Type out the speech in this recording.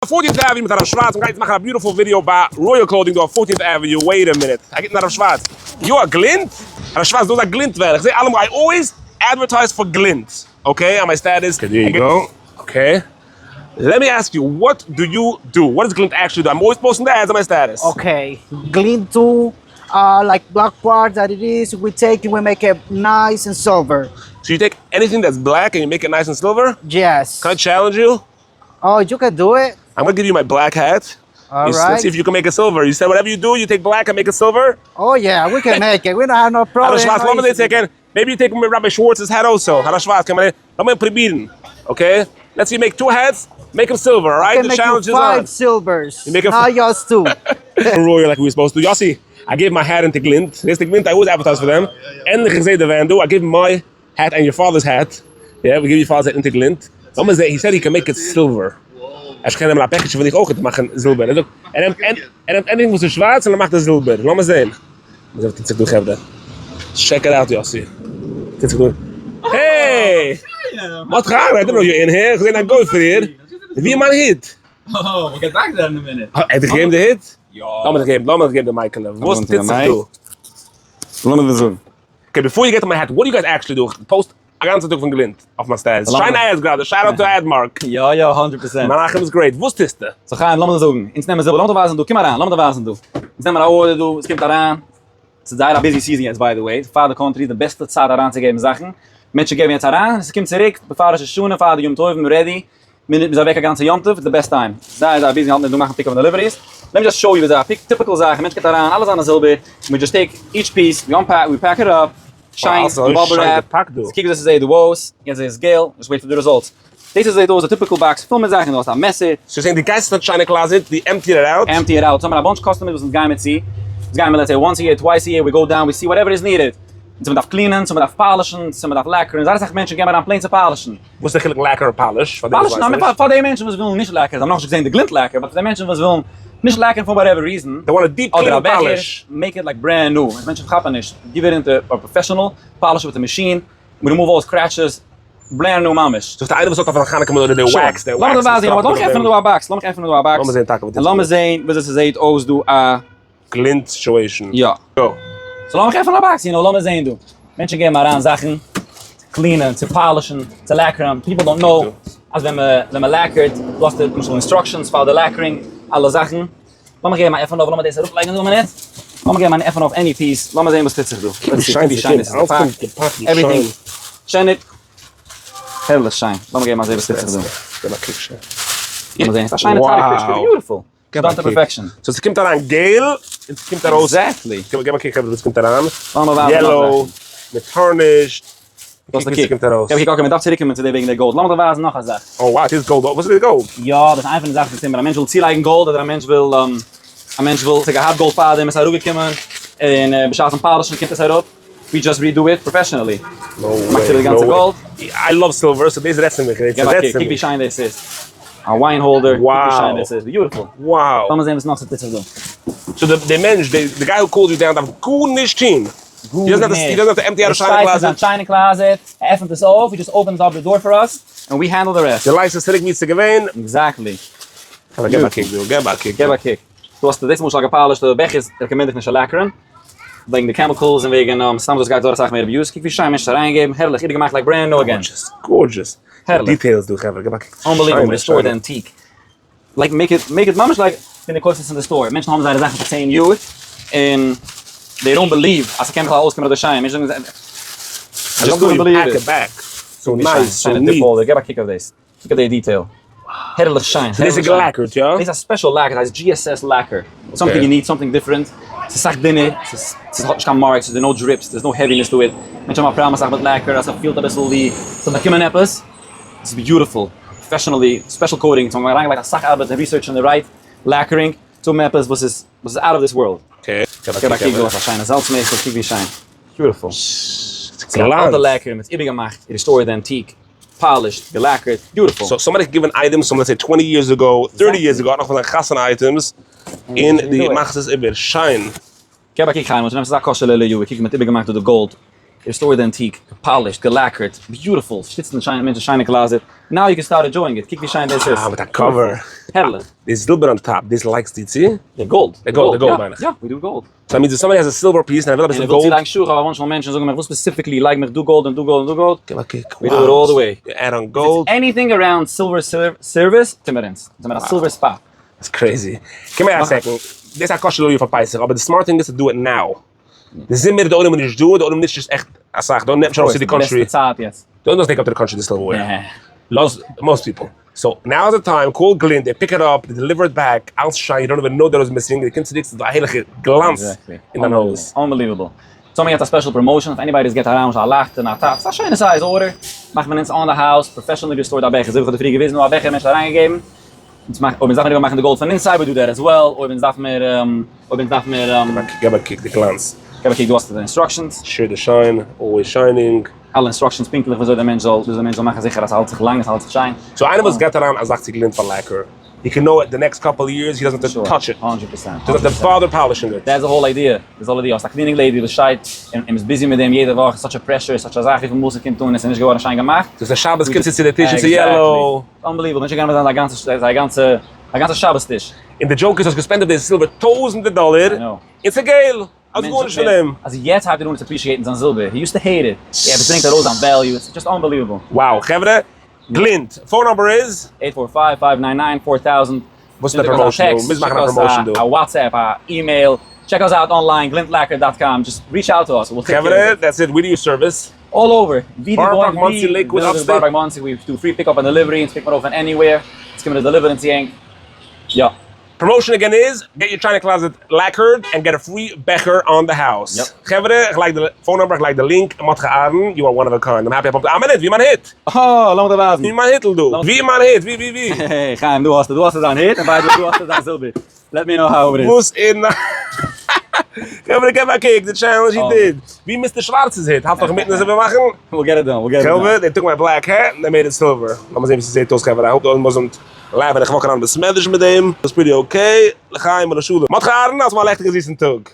Fourteenth Avenue מיט הרב שווארץ, מ'גייט יעצט מאכן א beautiful video ביי Royal Clothing דא אויף Fourteenth Avenue, wait a minute, א גוטן הרב שווארץ, יא א גלינט? הרב שווארץ דא איז א גלינט van, איך זעה אלעמאל, I always advertise for גלינט, okay, on my status, okay there you go, okay, let me ask you, what do you do? What does גלינט actually do? I'm always posting the ads on my status. Okay, גלינט do like black part that it is, we take it, we make it nice and silver. So you take anything that's black and you make it nice and silver? Yes. Can I challenge you? Oh, you can do it. I'm gonna give you my black hat. All You right. Let's see if you can make it silver. You said whatever you do, you take black and make it silver. Oh yeah, we can make it. We don't have no problem. הרב שווארץ, לאמיר זען קען. Maybe you take Rabbi Schwartz's hat also. הרב שווארץ, קען מען לאמיר פרובירן. Okay? Let's see, make two hats, make them silver, all right? Can The make you challenge is five on. silvers. You make it Not just two. Royal like we were supposed to. Yossi, I gave my hat into Glint. This the Glint, I always advertise for them. And the Gazette Van I gave my hat and your father's hat. Yeah, we give your father's hat into Glint. לאמיר זען, he said he can make it silver. ער קען אים א package פון דיך אויך מאכן זילבער. ער זאגט, ער נעמט ער נעמט anything וואס איז שווארץ און ער מאכט עס זילבער. לאמיר זען. וואס טוט זיך דא חברה? Check it out, Yossi. טוט זיך דא. Hey! וואס גאר? I didn't know you're in here. איך זע א גוי פאר דיר. ווי מיין היט? Oh, we'll get back to that in a minute. האט ער געגעבן די היט? יא. לאמיר געבן, לאמיר געבן די mic עלע. וואס טוט זיך דא? לאמיר זאגן. Okay, before you get to my hat, what do you guys actually do? Post א גאנצע טאג פון גלינט אויף מיין status. שיינע ads גראדע, shout out to AdMark. יא, 100%. מנחם איז great. וואס טוסטו? So חיים, לאמיר זאגן. אונז נעמען זילבער, לאמיר ווייזן דא, קום אריין, לאמיר ווייזן דא. אונז נעמען א order דא, עס קומט אריין. ס'איז זייער א busy season יעצט by the way. פאר די country, די בעסטע צייט אריינצוגעבן זאכן. מענטשן געבן יעצט אריין, עס קומט צוריק, בעפאר ראש השנה, פאר די יום טובים, ready. מינוט מ'איז אוועק א גאנצע יום טוב, די best time. זייער זייער busy האלטן מיר דא מאכן pick up deliveries. Let me just show you ווי אזוי א typical זאך, א מענטש קומט אריין, אלע זיינע זילבער, we just take each piece, we unpack, we pack it up, שיין, bubble wrap, קוק ווי אזוי ס'זעהט דא אויס, יעצט איז עס געל, just wait for the results. דאס איז זעהט אויס א typical box פול מיט זאכן, דו האסט א מעסער. So זעהן די גייסט אין א china closet, דו empty it out. Empty it out, so האבן מיר א bunch customers וואס אונז גייען מיר צו, אונז גייען מיר let's say once a year, twice a year, we go down, we see whatever is needed. צו מ'דארף clean ען, צו מ'דארף polish ן, צו מ'דארף lacquer ן, זייער אסאך מענטשן געבן אריין plain צו polish ן. וואס איז די חילוק lacquer און polish? פאר די וואס ווייסן נישט. פאר די מענטשן וואס ווילן נישט lacquer, זיי האבן נאכנישט געזען די גלינט lacquer, but פאר די מענטשן וואס ווילן נישט lacquer ן for whatever reason, They want a deep אדער א clean בעכער, polish. Make it like brand new, מענטשן כאפן נישט, give it into a professional, polish with a machine, we remove all scratches, brand new ממש. זאגסט איינער וואס האט אויף א חנוכה מנורה די wax, די לאמיר wax. ווייזן, לאמיך עפענען דא א box, לאמיך עפענען דא א box, לאמיר זען טאקע וואס און לאמיר זען וויאזוי ס'זעט אויס דא א. גלינט situation. יא. Go. So לאמיך עפענען א box, you know, לאמיר זען דא. מענטשן געבן אריין זאכן צו clean ען, צו polish ן, צו lacquer ן. People don't know אז ווען מען ווען מען lacquer ט, דו האסט למשל instructions פאר די lacquering, אלע זאכן. לאמיך געבן א עפען אויף, לאמיר דאס אראפלייגן דא א מינוט. לאמיך געבן אן עפען אויף any piece, לאמיר זען וואס טוט זיך דא. ווי שיין ס'קומט, אלעס קומט געפאקט ווי Everything. שיין. שיין. הערליך שיין. לאמיר געבן א זעה וואס טוט זיך דא. געב א קוק שיין. לאמיר זען, ס'איז א שיינע צדיק פיש, beautiful. געב א קוק. So ס'קומט אריין געל, און ס'קומט ארויס. Exactly. געב א קוק חברה וואס קומט אריין. Yellow, מיט tarnished. קוק ווי ס'קומט ארויס. געב א קוק, okay, מ'דארף צוריקקומען צו די וועגן די גאלד. לאמיר דיר ווייזן נאך א זאך. Oh wow, ס'איז גאלד. וואס איז די גאלד? יא, דאס איז איינע פון די זאכן וואס טוען ווען א מענטש וויל צולייגן גאלד, אדער א מענטש וויל, א מענטש וויל, ס'האט געהאט גאלד פארדעם, עס איז אראפגעקומען, און בשעת'ן polish ן קומט עס אראפ. We just redo it professionally. מאכט איבער די גאנצע גאלד. I love silver, so דאס רעדט צו מיך. געב א קוק, קוק ווי שיין דאס איז. א wine holder, קוק ווי שיין דאס איז. Beautiful. Wow. לאמיר זען וואס נאך ס'טוט זיך דא. So די מענטש, די guy who called you down דארף גארנישט טון. גארנישט. He doesn't have to empty out a china ער שטייט אין זיין closet. China closet, ער עפנט עס אויף, he just opens up the door for us, and we handle the rest. די לייגסט עס צוריק ווי עס איז געווען. Exactly. געב א קוק דא, געב א קוק. געב א קוק. דו האסט דאס למשל גע polish ט בעכערס recommend איך נישט צו lacquer ן, וועגן די chemicals און וועגן סתם דאס גייט זייער אסאך מער abuse, קוק ווי שיין מענטשן אריינגעגעבן, הערליך איבערגעמאכט like brand new again. Gorgeous, gorgeous. הערליך. Details דא חברה, געב א קוק. Unbelievable, restored antique. Like make it, make it ממש like ווען דו קויפסט עס אין די store, מענטשן האבן זייערע זאכן פאר 10 יאר, און they don't believe אז ס'קען בכלל אויסקומען אזוי שיין, מענטשן זאגן I love the way you pack it back. So nice, so neat. געב א קוק אויף דאס. קוק אויף די detail. הערליך שיין. דאס איז גע lacquer ט, יא? דאס איז א special lacquer, ס'הייסט GSS lacquer. Something you need, something different. ס'איז סאך דינער, ס'איז האט נישט קיין marks, ס'איז no drips, there's no heaviness to it. מענטשן האבן א פראבלעם אסאך מיט lacquer, אז ס'פילט אביסל ווי ס'האט באקומען עפעס. ס'איז beautiful, professionally, special coating, ס'האבן אריינגעלייגט אסאך ארבעט און research אין די right lacquering, צו האבן עפעס וואס איז וואס איז out of this world. Okay. געב א קוק דא, א שיינע זאלץ מעסטל, קוק ווי שיין. Beautiful. ס'גלאנצט. אלטע lacquer, מ'האט עס איבערגעמאכט, restored antique. Polished, גע lacquer ט, beautiful. So somebody could give an item some let's say 20 years ago, 30 years ago, נאך פון זיין חתונה items, און די מאכסט עס איבער, שיין. געב א קוק חיים, וואס נעמסט אזא קאשעלע ליו, קוק מ'האט איבערגעמאכט דא די גאלד. Restore the antique, גע polish ט, גע lacquer ט, beautiful, שטיצן שיין מענטשן שיינע closet, now you can start enjoying it, קוק ווי שיין דאס איז. אה, מיט א cover. הערליך. די זילבער on top, דאס לייגסטו צו? די גאלד. די גאלד, די גאלד מיין איך. יא, we do gold. So means if somebody has a silver piece און ער וויל אביסל און ער וויל גאלד. צולייגן שוך, אבער מאנכע מענטשן זאגן מיך וואס specifically, לייג מיך דא גאלד און דא גאלד און דא גאלד. גיב א קוק, We do it all the way. You add on gold. Anything around silver service, טו מיר אונז. זעמיר א silver spa. That's crazy. קום אהער א second. דאס איז א קאשע לויער פאר פסח, אבער די smart thing איז to do it now. די זומער איז די עולם נישט דא, די עולם נישט נישט עכט אסאך, די עולם נעמט נישט ארויס צו די country. בעסטע צייט יעצט. די עולם doesn't take up to the country די silverware. לאז most people. So now is the time, call גלינט, they pick it up, they deliver it back, אלס שיין, you don't even know that was missing, די קומט צוריק ס'איז דא א הערליכע גלאנץ אין דיין הויז. Unbelievable. So האבן מיר יעצט א special promotion, if anybody געט אריין מיט א לייכטע און א טאץ, א שיינע size order, מאכט מען אונז on the house, professionally restored א בעכער, אזוי ווי איך האב דיר פריער געוויזן, דא א בעכער מענטש האט אריינגעגעבן, אונז מאכן, אויב אונז דארף מיר איבער מאכן די גאלד פון inside, we do that as well, אויב אונז דארף מיר, אויב אונז דארף מיר. געב א קוק די גלאנץ. געב א קוק, דא האסטו די instructions. Sure די שיין, always shining. אלע instructions פונקטליך וויאזוי דער מענטש זאל, וויאזוי דער מענטש זאל מאכן זיכער אז ס'האלט זיך לאנג און ס'האלט זיך שיין. So איינער וואס געט אריין א זאך צו גלינט פאר lacquer, he can know the next couple years he doesn't have to touch it. Hundred percent. Doesn't have to bother polishing it. That's the whole idea. That's the whole idea. האסט א cleaning lady וואס שטייט און איז busy מיט דעם יעדע וואך, such a pressure, such א זאך, וויפיל מאל ס'קומט אן און ס'איז נישט געווארן שיין געמאכט. דאס איז שבת קומט צו צו די טיש און ס'איז yellow. Unbelievable. מענטשן גייען מיט זיין גאנצע זייער גאנצע א גאנצע שבת טיש. און די joke איז האסט גע spend ט אויף די silver טויזענטער דאלער, און ס'איז געל! האסט גארנישט פון דעם. אז יעצט הייבט ער אן צו appreciate ן זיין זילבער, he used to hate it, yeah עס ברענגט ארויס זיין value, it's just unbelievable. Wow חברה, גלינט, phone number איז? Eight four five, five nine nine, four thousand. וואס איז די promotion דא? מוז מאכן א promotion דא. א WhatsApp, א אימעיל, check us out online, glintlacker dot com, just reach out to us, we'll take care חברה, that's it, we do your service. All over, ווי די בארא פארק, וואוינסט, מאנסי, לעיקוואוד, ווי Upstate. בארא פארק, מאנסי, we do free pickup and delivery, אונז pick מיר אויף פון anywhere, אונז קומען מיר deliver ן צו ענק, יא. Promotion again איז, get your china closet lacquered and get a free בעכער on the house. חברה, איך לייג די phone number, איך לייג די link, מרדכי אהרן, you are one of a kind, I'm happy I popped, א מינוט, ווי מיין היט? אה, לאמיר דיר ווייזן. ווי מיין היטל דא? ווי מיין היט? ווי ווי ווי? Hey, חיים, דא האסטו, דא האסטו דיין היט, און by the way, דא האסטו דיין זילבער. Let me know how it is. וואס אין. חברה, געב א קוק, די challenge he did. ווי Mister שווארצ'ס היט? האלט נאך אינמיטן עס איבערמאכן? We'll get it done, we'll get it done. חברה, they took my black hat and they made it silver. לאמיר זען ווי ס'זעט אויס חברה, I hope the עולם wasn't live ווען איך walk אריין בית מדרש מיט דעם. It's pretty okay. לחיים ולשלום. מרדכי אהרן, האסט מיר א לעכטיגן זיסן טאג.